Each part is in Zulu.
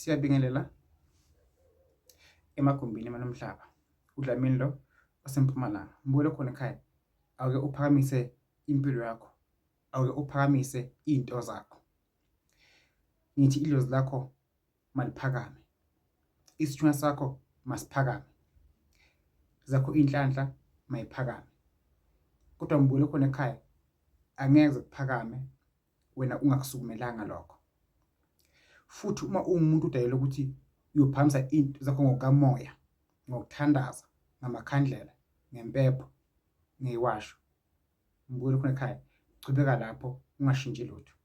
Siyabingelela emagumbini amanomhlaba. UDlamini lo oseMpumalanga. Mbukele khona ekhaya. Awuke uphakamise impilo yakho. Awuke uphakamise iy'nto zakho. Ngithi idlozi lakho maliphakame. Isithunywa sakho masiphakame. Zakho iy'nhlanhla mayiphakame. Kodwa mbukele khona ekhaya angeke kuphakame wena ungakusukumelanga lokho. Futhi uma uwumuntu udalelwe ukuthi uyophakamisa into zakho ngokukamoya, ngokuthandaza, ngamakhandlela, ngempepho, ngeyiwasho, ngibukela khona ekhaya, chubeka lapho ungashintshi lutho.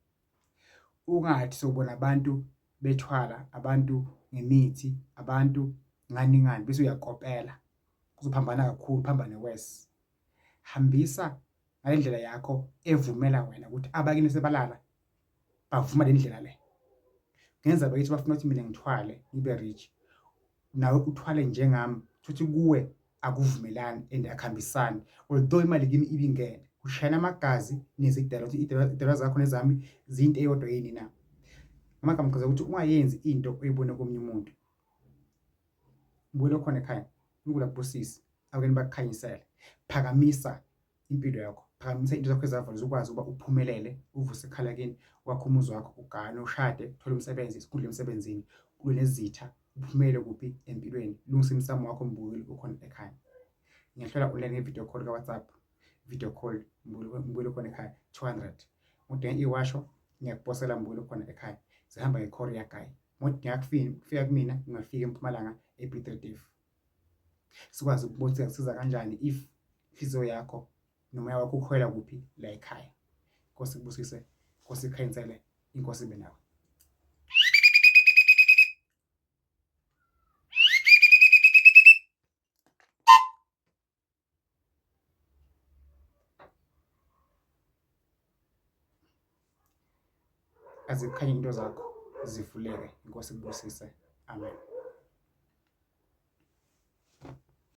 Ungathi sewubona abantu bethwala, abantu ngemithi, abantu ngani ngani bese uyakopela. Kuzophambana kakhulu, phambane worse. Hambisa ngale ndlela yakho evumela wena ukuthi abakini sebalala bavuma le ndlela le. Ngenza bakithi bafuna ukuthi mina ngithwale ngibe rich, nawe uthwale njengami, futhi kuwe akuvumelani and akuhambisani. Although imali kimi ibingene, kushayana amagazi nezidalwa ukuthi idalwa zakho nezami ziyinto eyodwa yini na? Ngamagama ngichaza ukuthi ungayenzi into oyibone komunye umuntu. Mbuyela khona ekhaya, uNkulunkulu akubusise, abakini bakukhanyisele. Phakamisa impilo yakho, phakamisa into zakho ezavala ukwazi ukuba uphumelele, uvuse ikhala kini, wakhe umuzi wakho, ugane, ushade, uthole umsebenzi, isikhundla emsebenzini, ulwe nezitha, uphumele kuphi empilweni, lungisa umsamo wakho mbukeli ukhona ekhaya. Ngiyahlola online nge-video call ka-WhatsApp, video call mbukeli ukhona ekhaya 200. Udinga iwasho ngiyakuposela mbukeli ukhona ekhaya. Zihamba nge-courier guy. Ngodinga kufika kumina ngingafika eMpumalanga e-Piet Retief. Sikwazi ukubona ukuthi singakusiza kanjani if inhliziyo yakho nomoya wakho ukhwela kuphi la ekhaya. Inkosi ikubusise, inkosi ikhanyisele, inkosi ibe nawe. Azikhanye into zakho zivuleke, inkosi ikubusise. Amen.